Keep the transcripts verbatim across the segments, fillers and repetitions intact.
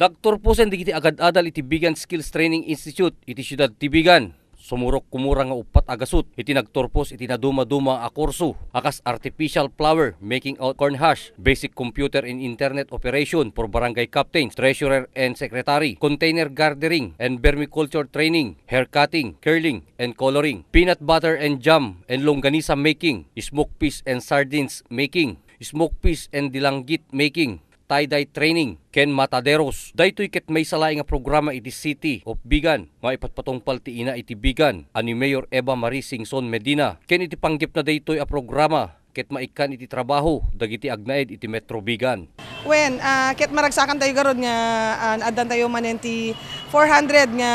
Nagturposen dagiti agad-adal iti Vigan Skills Training Institute iti siudad ti Vigan. Sumurok kumura nga uppat a gasut iti nagturpos iti nadumaduma a kurso a kas artificial flower making out corn husk, basic computer and internet operation for barangay captains, treasurer and secretary, container gardening and vermiculture training, hair cutting, curling and coloring, peanut butter and jam and longganisa making, smoke fish and sardines making, smoke fish and dilanggit making, tie-dye training, ken mataderos. Daytoy ket maysa laeng a programa iti City of Vigan nga ipatpatungpal ti ina iti Vigan a ni Mayor Eva Marie Singson Medina. Ken iti panggepna daytoy a programa ket maikkan iti trabaho dagiti agnaed iti Metro Vigan. Wen, ah, ket maragsakan tayo garud nga, ah, addan tayo manen ti four hundred nga,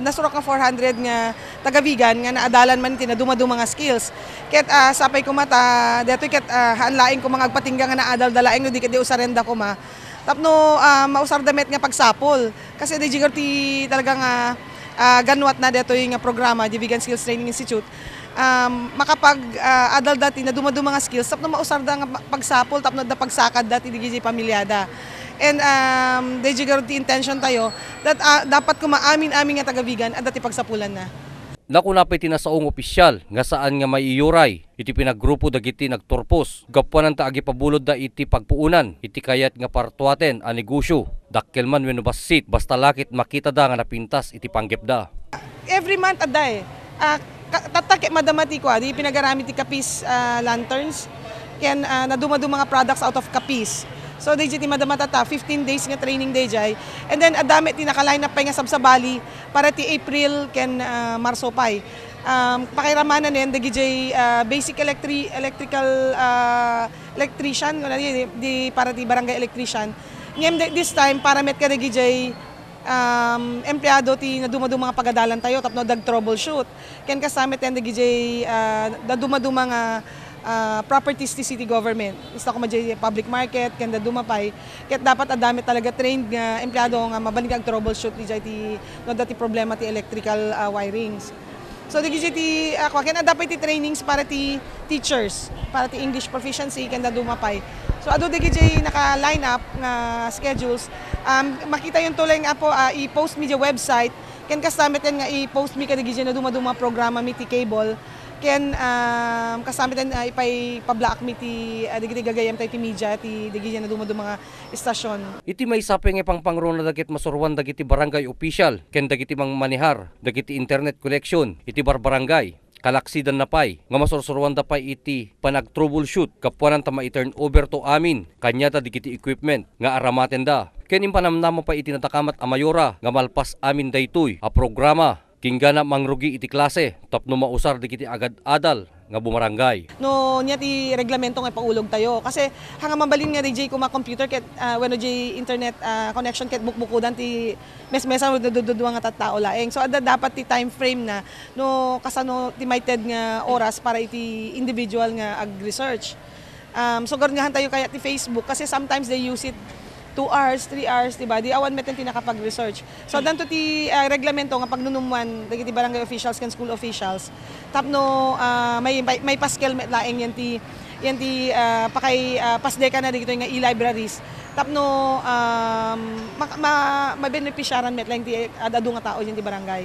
nasurok nga four hundred nga taga-Vigan nga naadalan man iti nadumaduma nga skills. Ket, ah, sapay koma ta daytoy ket, ah, haan laeng koma nga agpatingga nga naadalda laeng no di ket di usarenda koma. Tapno, ah, mausarda met nga pagsapul. Kasi diay garud ti talaga nga, ah, ganwatna daytoy nga programa, di Vigan Skills Training Institute. Um, makapag, ah, adalda ti nadumaduma nga skills tapno mausarda nga ma-, pagsapul tapno adda pagsakadda ti diay pamilyada. And, um, diay garud ti intention tayo that, ah, dapat koma amin-amin nga taga-Vigan adda ti pagsapulanna. Nakuna pay ti nasaong opisyal nga saan nga maiyuray iti pinaggrupo dagiti nagturpos gapuanan ta agipabulodda iti pagpuonan iti kayat nga partuaten a negosio, dakkel man wenno bassit, basta la ket makitada nga napintas iti panggepda. Every month adda eh. Ah, ka-, tatta ket madama ti kua, di pinagaramid ti kapis, ah, lanterns, ken, ah, nadumaduma nga products out of kapis. So, diay ti madama tatta, fifteen days nga training diay. And then, adda met ti naka-line up pay nga sabsabali para ti April ken, ah, Marso pay. Um, pakairamanen dagidiay, ah, basic electri-, electrical, ah, electrician, wala di, di para ti barangay electrician. Ngem di-, this time, para met kadagidiay, um, empleyado ti nadumaduma nga pagadalan tayo tapno dag-troubleshoot. Ken kasta met dagidiay, ah, nadumaduma nga, ah, properties ti city government. Basta koma diay public market, ken dadduma pay. Ket dapat adda met talaga trained nga empleyado nga mabalin nga ag-troubleshoot diay ti, no, adda ti problema ti electrical, ah, wirings. So, dagidiay ti, ah, kua, ken adda pay ti trainings para ti teachers, para ti English proficiency, ken dadduma pay. So, adu dagidiay naka-line up nga schedules. Um, makitayonto laeng, Apo, ah, i-post mi diay website, ken kasta met nga i-post mi kadagidiay nadumaduma a programa mi ti cable, ken, um, kasta met, ah, ipay-, pablaak mi ti, ah, dagidiay gagayyem tayo ti media, ti dagidiay nadumaduma nga istasyon. Iti maysa pay nga ipangpangruna da ket masuroan dagiti barangay official ken dagiti mangmanehar dagiti internet connection iti barbarangay. Kalaksidanna pay nga masursuroanda pay iti panag-troubleshoot gapuanan ta mai-turn over to amin kaniada dagiti equipment nga aramatenda. Ken impanamnama pay iti nadakamat a mayora nga malpas amin daytoy a programa. Kinggana mangrugi iti klase tapno mausar dagiti agad-adal nga bumarangay. No, nia ti reglamento nga ipaulog tayo. Kasi, hanga mabalin nga diay koma computer ket, ah, wenno diay internet, ah, connection ket bukbukodan ti mesmesa wenno dududua nga tattao laeng. So, adda dapat ti time frame na no kasano ti maited nga oras para iti individual nga ag-research. Um, so, garud nga han tayo kayat ti Facebook kasi sometimes they use it two hours, three hours, di ba? Di awan met ti nakapag-research. So, addanto ti, ah, reglamento nga pagnunumwan dagiti barangay officials ken school officials tapno, ah, may, may, maipaskel met laeng yan ti, yan ti, ah, pakay, ah, pasdekana dagitoy nga e-libraries tapno, um, ma-, ma-, mabenepisiaran met laeng ti ad-adu nga tao yan ti barangay.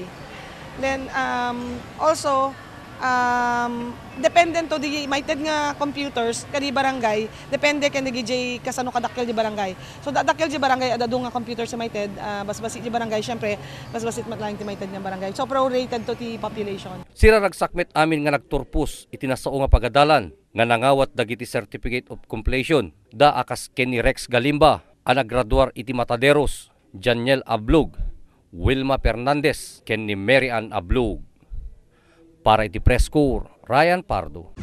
Then, um, also, um, depende to di maited nga computers kadi barangay, depende ken dagidiay kasano kadakkel di barangay. So, da-, dakkel di barangay, ad-adu nga computers ti maited, ah, basbasi di barangay, syempre, basbasi met laeng ti maited nga barangay. So, prorated to ti population. Siraragsak met amin nga nagturpos iti nasao nga pagadalan nga nangawat dagiti Certificate of Completion da a kas ken ni Rex Galimba a naggraduar iti Mataderos, Janiel Ablog, Wilma Fernandez, ken ni Mary Ann Ablog. Para iti Press Corps, Ryan Pardo.